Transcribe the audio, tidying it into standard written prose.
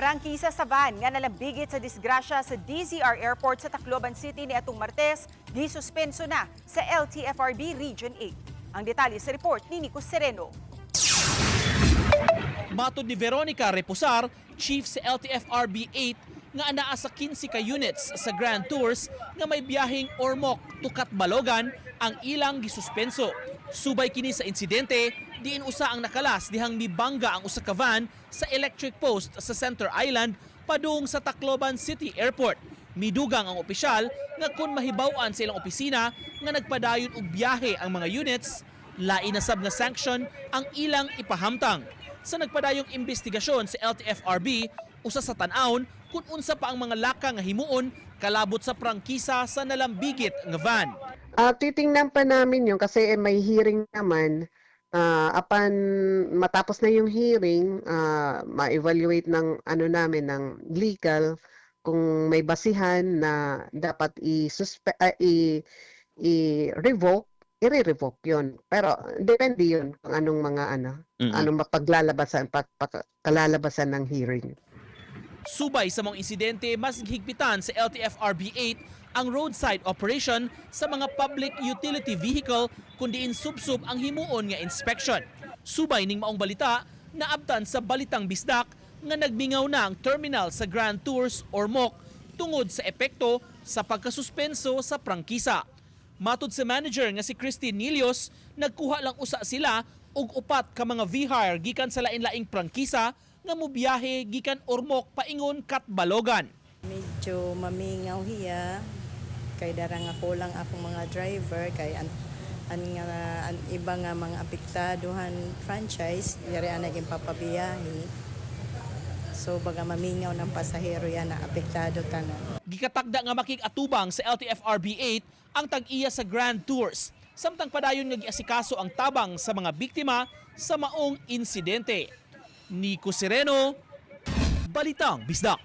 Prangkisa sa van nga nalambigit sa disgrasya sa DZR Airport sa Tacloban City ni atong Martes, gisuspenso na sa LTFRB Region 8. Ang detalye sa report ni Nico Sereno. Matod ni Veronica Reposar, chief sa LTFRB 8, nga anaa sa 15 ka units sa Grand Tours nga may biyaheng Ormoc to Catbalogan ang ilang gisuspenso. Subay kini sa insidente, diin usa ang nakalas dihang mibangga ang usa ka van sa electric post sa Center Island padung sa Tacloban City Airport. Midugang ang opisyal nga kung mahibaw-an sa ilang opisina nga nagpadayon og biyahe ang mga units, lain na sab nga sanction ang ilang ipahamtang. Sa nagpadayong investigasyon sa LTFRB, usa sa tan-awon kung unsa pa ang mga laka nga himuon kalabot sa prangkisa sa nalambigit nga van. Titingnan pa namin yun kasi eh, may hearing naman. Upon matapos na yung hearing, ma-evaluate ng ano namin, ng legal, kung may basihan na dapat i-revoke, i-revoke yun. Pero depende yun kung anong mga ano, anong mapaglalabasan, kalalabasan ng hearing. Subay sa maong insidente, mas gihigpitan sa LTFRB 8 ang roadside operation sa mga public utility vehicle kung diin subsub ang himuon nga inspection. Subay ning maong balita, naabtan sa Balitang Bisdak nga nagmingaw na ang terminal sa Grand Tours Ormoc tungod sa epekto sa pagkasuspenso sa prangkisa. Matod sa manager nga si Christine Nilios, nagkuha lang usa sila og upat ka mga V-hire gikan sa lain-laing prangkisa nga mobiyahe gikan Ormoc paingon Catbalogan. Medyo mamingaw hiya kay dara nga kulang akong mga driver kay an nga an iba nga mga apektadohan franchise yari ang naging papabiyahe. So baga mamingaw ng pasahero yan na apektado tanan. Gikatakda nga makig-atubang sa LTFRB 8 ang tag-iya sa Grand Tours. Samtang padayon nga giasikaso ang tabang sa mga biktima sa maong insidente. Nico Sereno, Balitang Bisdak.